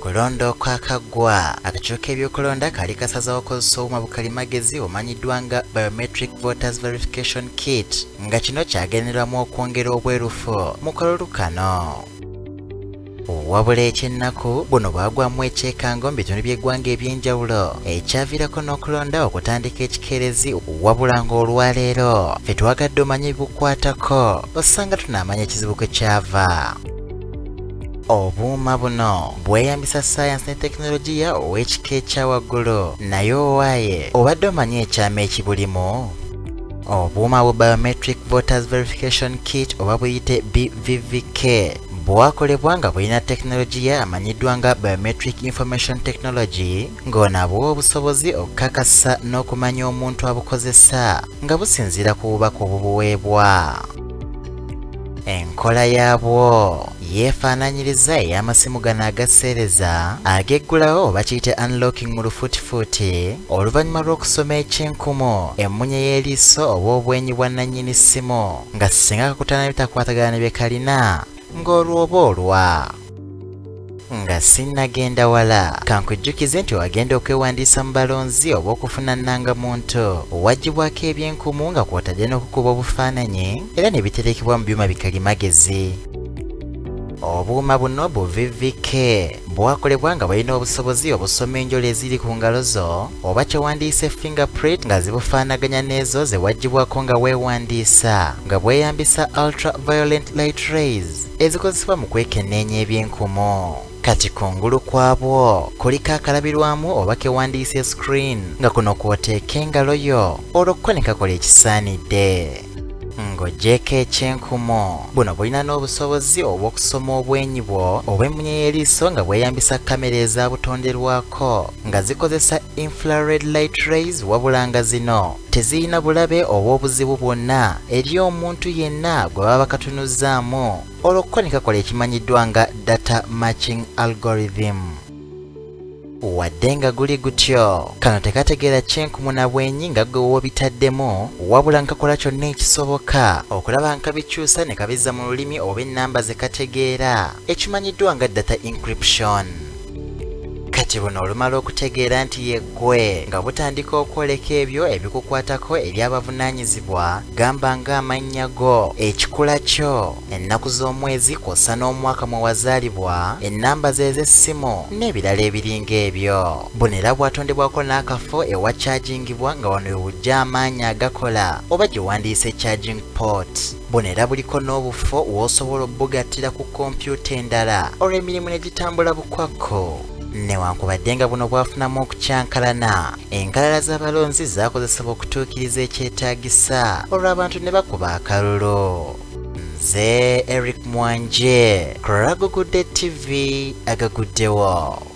Kulonda okwakaggwa, akakiiko k'ebyokulonda kaali kasazeewo okukozesa obuuma bukalimagezi obumanyiddwa nga Biometric Voters Verification Kit, nga kino kyagendererwamu okwongera obwerufu mu kalulu kano. Wabula ekyennaku, buno bwagwamu ekyekango mu bitundu by'eggwanga eby'enjawulo, ekyaviirako n'okulonda okutandika ekikeerezi. Wabula ng'olwaleero ffe twagadde omanye ebibukwatako, osanga tunaamanya ekizibu kwe kyava. Obuuma buno bweyambisa sayansi ne tekinologiya ow'ekika ekya waggulu. Naye owaaye, obadde omanyi ekyama ekibulimu? Obuuma bu Biometric Voters Verification Kit, oba buyite BVVK, bwakolebwa nga bulina tekinologiya amanyiddwa nga Biometric Information Technology, ng'ono abuwa obusobozi okukakasa n'okumanya omuntu abukozesa nga businziira ku bubaka obubuweebwa. Enkola yaabwo yeefaananyiriza ey'amasimu gano agaseereza ageggulawo, oba kiyite unlocking mu lufuutifuuti, oluvannyuma lw'okusoma ekyenkumu emmunye y'eriiso oba obwenyi bwa nannyini ssimu, nga singa kakutana bitakwatagana ne bye kalina, ng'olwo oba olwa. Nga sinnagenda wala, kankujjukize nti wagenda okwewandiisa mu balonzi oba okufuna nnangamuntu, waggyibwako ebyenkumu nga kw'otadde n'okukuba obufaananyi, era ne biterekebwa mu byuma bikalimagezi. Obuuma buno bu VVK bwakolebwa nga bulina obusobozi obusoma enjolo eziri ku ngalo zo, oba kyewandiise fingerprint, nga zibufaanaganya n'ezo ze waggyibwako nga weewandiisa, nga bweyambisa ultraviolet light rays ezikozesebwa mu kwekenneenya ebyenkumu. Kati kungulu kwabwo kuliko akalabirwamu, oba kewandiise screen, nga kuno kw'oteeka engalo yo, olwo ko ne kakola ekisaanidde. Ng'oggyeeko ekyenkumu, buno bulina n'obusobozi obw'okusoma obwenyi bwo obw'emmunye y'eriiso nga bweyambisa kamera ezabutonderwako nga zikozesa infrared light rays, wabula nga zino tezirina bulabe oba obuzibu bwonna eri omuntu yenna gwe baba bakatunuzzaamu, olwo ko ne kakola ekimanyiddwa nga data matching algorithm. Wadde nga guli gutyo, kano tekategeera kyenkumu na bwenyi nga ggwe w'obitaddemu, wabula nkakola kyonna ekisoboka okulaba nka bikyusa ne kabizza mu lulimi oba ennamba ze kategeera, ekimanyiddwa nga data encryption. Kati buno olumala okutegeera nti yeggwe, nga butandika okwoleka ebyo ebikukwatako eri abavunaanyizibwa, gamba ng'amannya go, ekikula kyo, ennaku z'omwezi kw'ossa n'omwaka mwe wazaalibwa, ennamba ze ez'essimu n'ebirala ebiringa ebyo. Buno era bwatondebwako n'akafo ewakyagingibwa, nga wano we bujja amaanyi agakola, oba gye wandiise charging port. Buno era buliko n'obufo w'osobola obbugattira ku kompyuta endala, olw'emirimu ne gitambula bukwakko. Newankubadde nga buno bwafunamu okukyankalana, enkalala z'abalonzi zaakozesebwa okutuukiriza ekyetaagisa, olw'abantu ne bakuba akalulu. Nze Eric Mwanje, Kragugudde TV, agaguddewo.